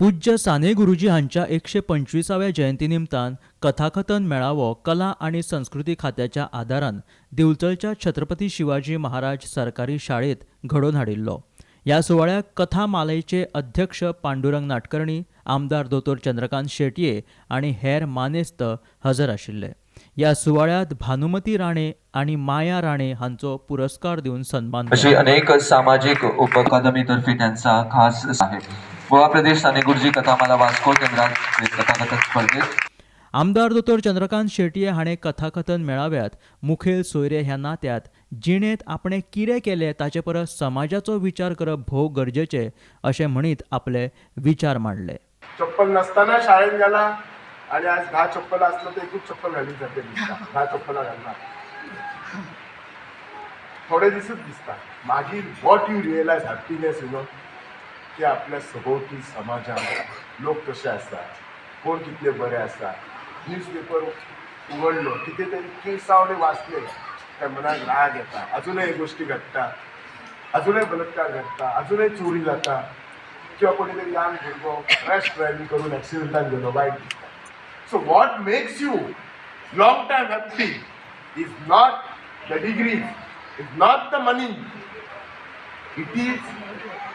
पूज्य साने गुरुजी हांच्या 125व्या जयंती निमतान कथाकथन मेळावो कला आनी संस्कृती खात्याच्या आदारान दिवचलच्या छत्रपती शिवाजी महाराज सरकारी शाळेत घडोवन हाडिल्लो. ह्या सुवाळ्याक कथा मालेचे अध्यक्ष पांडुरंग नाटकर्णी, आमदार दोतोर चंद्रकांत शेटये आनी हेर मानेस्त हजर आशिल्ले. ह्या सुवाळ्यात भानुमती राणे आनी माया राणे हांचो पुरस्कार दिवन सन्मान अशी केलो. अनेक सामाजिक उप अकादमीतर्फे त्यांचा खास आहे. गोवा प्रदेश साने गुरुजी कथामाला वास्को केंद्रात कथाकथन स्पर्धेत आमदार दोतोर चंद्रकांत शेटये हाणें कथाकथन मेळाव्यात मुखेल सोयरे ह्या नात्यात जिणेंत आपणें कितें केलें ताचे परस समाजाचो विचार करप भोव गरजेचें अशें म्हणीत आपले विचार मांडले. चप्पल नसताना शाळेत गेला आणि आज 10 चप्पल असलं तर एकूच चप्पल घालून जाते दिसता. 10 चप्पला घालणार थोडे दिसूच दिसता. मागीर what you realize happiness की आपल्या सभोवती समाजात लोक कसे आसा, कोण कितले बरे आसा. न्यूजपेपर उघडलो, कितें तरी केसावले वाचले काय मनाक राग येता. अजूनही गोष्टी घडटा, अजूनही बलात्कार घडटा, अजूनही चोरी जाता किंवा कोणीतरी ल्हान भुरगो रॅश ड्रायव्हिंग करून ॲक्सिडेंटान गेलो, वायट दिसता. So what makes you long time happy is not the degrees, is not the money, it is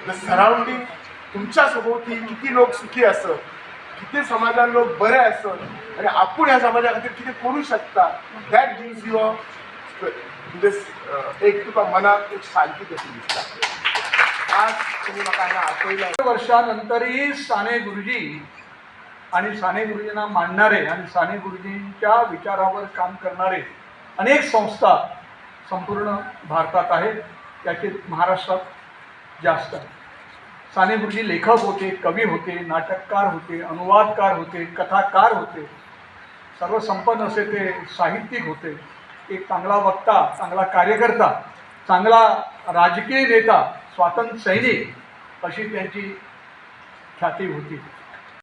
the surrounding. तुमच्या सभोवती किती लोक सुखी असत, किती समाजात लोक बरे असत आणि आपण ह्या समाजा खातीर कितें करू शकता, that gives you म्हणजे एक तुका मनाक एक शांती कशी दिसता. आज तुम्ही म्हाका हांगा आपयला. वर्षानंतरही साने गुरुजी आणि साने गुरुजींना मानणारे आणि साने गुरुजींच्या विचारावर काम करणारे अनेक संस्था संपूर्ण भारतात आहेत. त्याचे महाराष्ट्रात जास्त आहेत. साने गुरुजी लेखक होते, कवी होते, नाटककार होते, अनुवादकार होते, कथाकार होते. सर्वसंपन्न असे ते साहित्यिक होते. एक चांगला वक्ता, चांगला कार्यकर्ता, चांगला राजकीय नेता, स्वातंत्र्य सैनिक अशी त्यांची ख्याती होती.